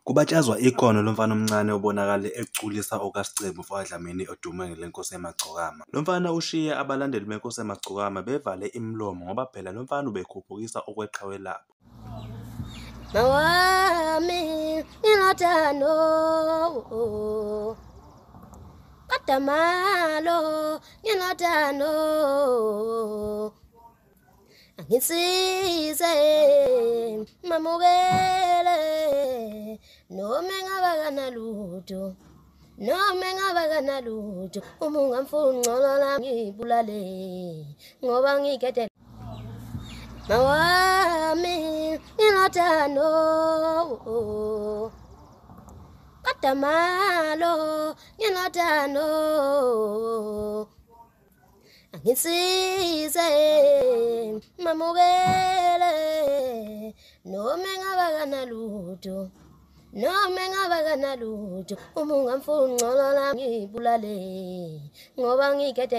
Kubatshazwa ikhono lomfana omncane obonakale eculisa okaSicebi mfokaDlamini odume ngeleNkosi Yamagcokama. Lo mfana ushiye abalandeli beNkosi Yamagcokama bevale imilomo ngoba phela lo mfana ubekhuphukisa okweqhawe labo. Mawami nginothando Kadamalo nginothando Angisize mamukele noma engaba kanalutho noma engaba kanalutho uma ungamfuni ngcono lami ngibulale ngoba ngigede Mawami nginothando Kadamalo nginothando Angisize mamukele noma engaba kanalutho noma engaba kanalutho uma ungamfuni ngcono lami ngibulale ngoba ngigede.